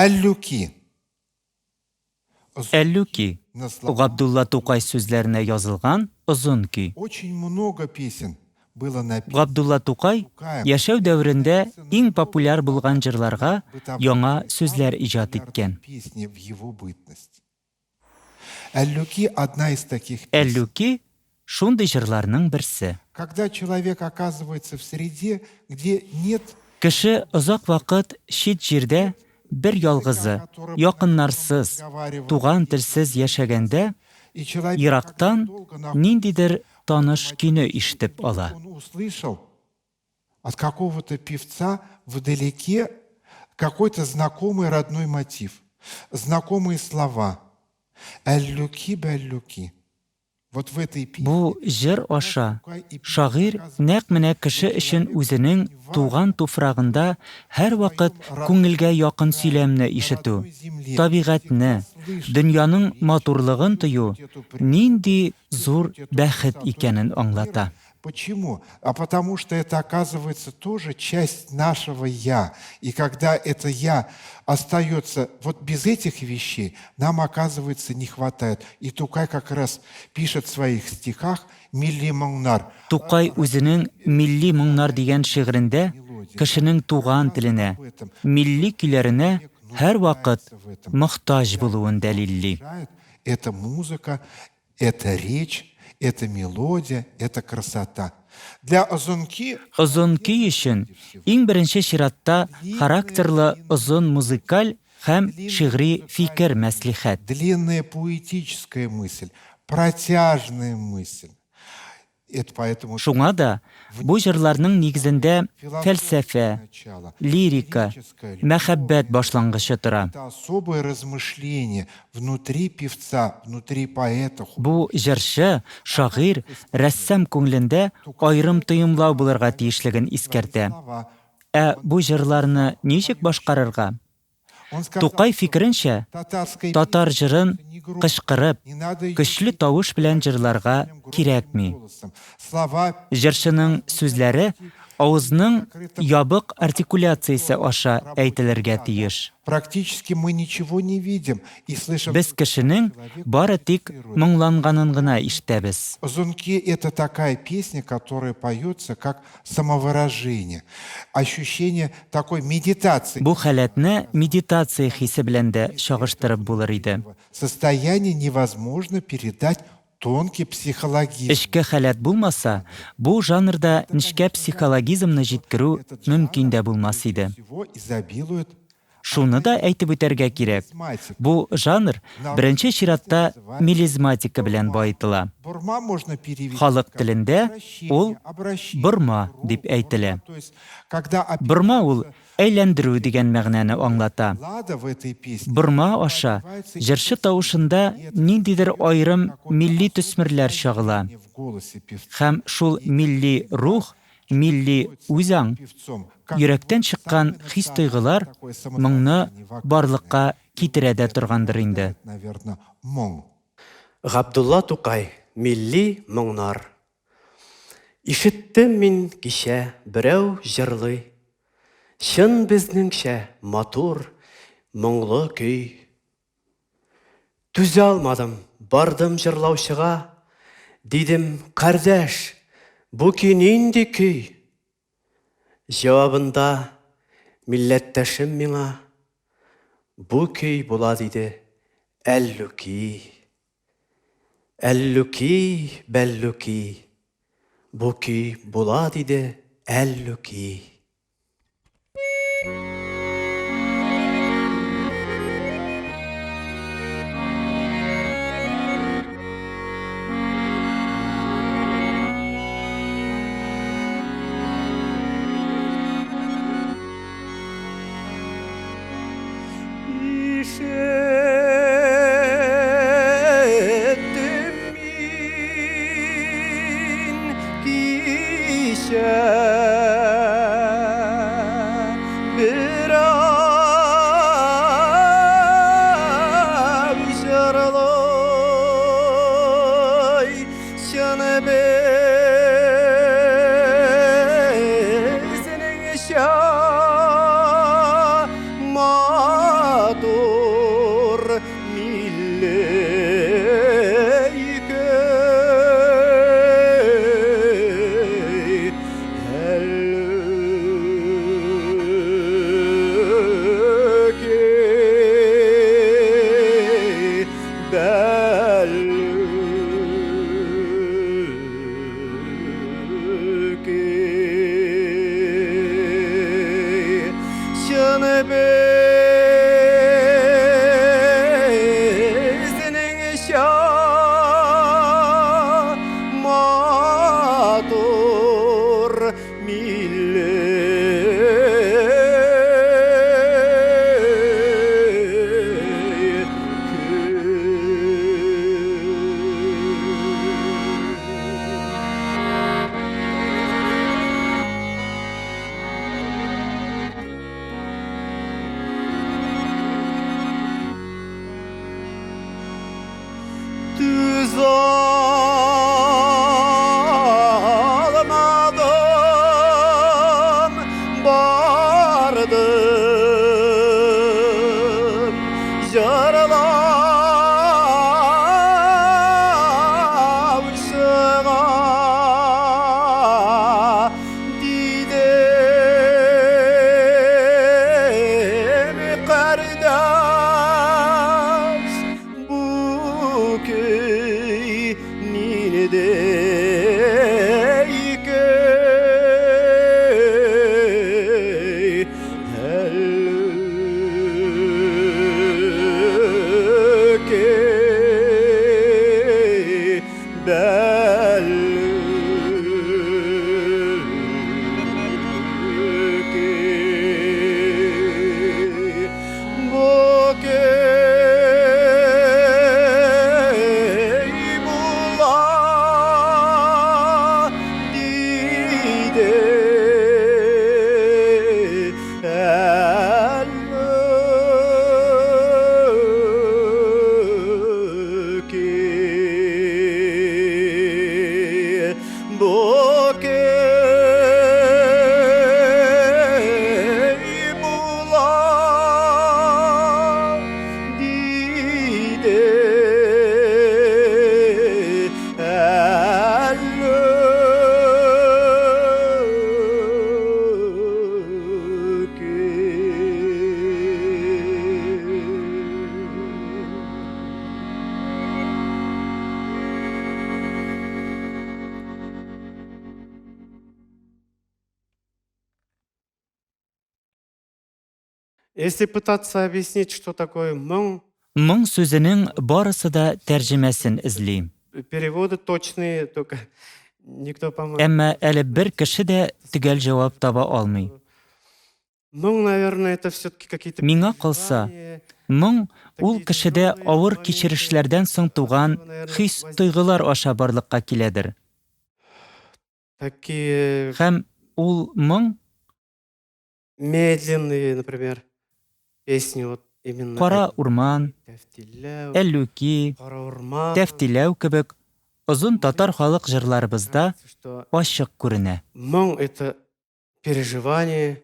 Әллүки. Әллүки, На слова Габдулла Тукай сүзләренә язылган озын көй. Очень много песен было написано. Габдулла Тукай яшәү дәверендә иң популяр булган җырларга яңа сүзләр иҗат иткән. Песни в его бытность. Әллүки одна из таких песен. Әллүки шундый җырларның берсе. Когда человек оказывается в среде, где нет Кеше озак вакыт чит җирдә бер ялгызы, якыннарсыз, туган телсез яшәгәндә, и человек ерактан долго находится, ниндидер таныш көйне ишетеп ала. он услышал от какого-то певца вдалеке какой-то знакомый родной мотив, знакомые слова. Әллүки, бәллүки. Вот в этой песне Бу җыр аша Тукай и шагыйрь нәкъ менә кеше өчен үзенең туган туфрагында һәрвакыт күңелгә якын сөйләмне ишетү, табигатьне, дөньяның матурлыгын тою нинди зур бәхет икәнен аңлата. Почему? А потому что это оказывается тоже часть нашего «я». И когда это «я» остается вот без этих вещей, нам, оказывается, не хватает. И Тукай как раз пишет в своих стихах «Милли моңнар». Тукай үзенең Милли моңнар дигән шигырендә кешенең туган теленә, милли көйләренә һәрвакыт мохтаҗ булуын дәлилли. Это музыка, это речь, это мелодия, это красота. Для озын көй Озын көй өчен иң беренче чиратта характерлы озын музыкаль һәм шигъри фикер мәслихәт. длинная поэтическая мысль, протяжная мысль. Это поэтому Шуңа да бу җырларның нигезендә фәлсәфә, начало, лирика, лирическая мәхәббәт башлангычы тора. Это особое размышление внутри певца, внутри поэта. Бу җырчы, шагыйрь, рәссам күңелендә аерым тоемлау булырга тиешлеген искәртә. Слова. Ә бу җырларны ничек башкарырга? Он сказал, Тукай что фикеренчә, татарская татар җырын песня не громко, кычкырып, не надо её көчле тавыш белән җырларга громким кирәкми. голосом. Слова Җырчының сүзләре авызның ябык артикуляциясе аша әйтелергә тиеш. Практически мы ничего не видим и слышим. Без кешенең бары тик моңланганын гына ишетәбез. Озын көй – это такая песня, которая поется как самовыражение, ощущение такой медитации. Бу халәтне медитация хисе белән дә чагыштырып булыр иде. Состояние невозможно передать тонкий психологизм. Эчке халәт булмаса, бу жанрда нечкә психологизмны җиткерү мөмкин дә булмас иде. Всего изобилует Шуны да әйтеп үтәргә кирәк. мелизматика. Бу жанр беренче чиратта мелизматика белән баетыла. Борма можно перевести Халык как телендә обращение, ул обращение, борма ру, дип әйтелә. борма. То есть, когда Борма ул әйләндерү дигән мәгънәне аңлата. лада в этой песне Борма аша җырчы тавышында ниндидер аерым милли төсмерләр чагыла. в голосе певца, Һәм шул милли рух, милли үзаң, певцом, как йөрәктән чыккан хис-тойгылар такое моңны самосознание вокальное. барлыкка китерә дә торгандыр инде. Наверное, моң. Габдулла Тукай, Милли моңнар. Ишеттем мин кичә берәү җырлый. Чын безнеңчә матур, моңлы көй. Түзә алмадым, бардым җырлаучыга. Дидем, кардәш, бу көй нинди көй? Җавабында милләттәшем миңа, бу көй була диде, Әллүки. Әллүки, бәллүки, бу көй була диде, Әллүки. Ишеттем мин кичә берәү җырлый, чын безнеңчә матур Узалмадым, бардым, җырлаучыга. Дидем, кардәш, бу көй нинди көй? Әллүки, бәлки, бу көй була, диде. Әллүки, бу көй була, диде. Әллүки. Если пытаться объяснить, что такое моң, Моң сүзенең барысы да тәрҗемәсен эзли. Переводы точные, только никто, по-моему... Әмма әле бер кеше дә төгәл җавап таба алмый. Моң, наверное, это все-таки какие-то Миңа калса, переживания, моң ул такие кешедә тяжелые авыр моменты, кичерешләрдән соң туган наверное, хис-тойгылар аша барлыкка киләдер. Такие Һәм ул моң медленные, например, песни вот именно Кара урман, Тәфтиләү, Әллүки, Кара урман. Тәфтиләү кебек озын татар халык җырларыбызда Кажется, что ачык күренә. Моң это переживание,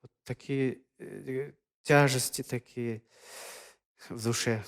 вот такие тяжести такие в душе.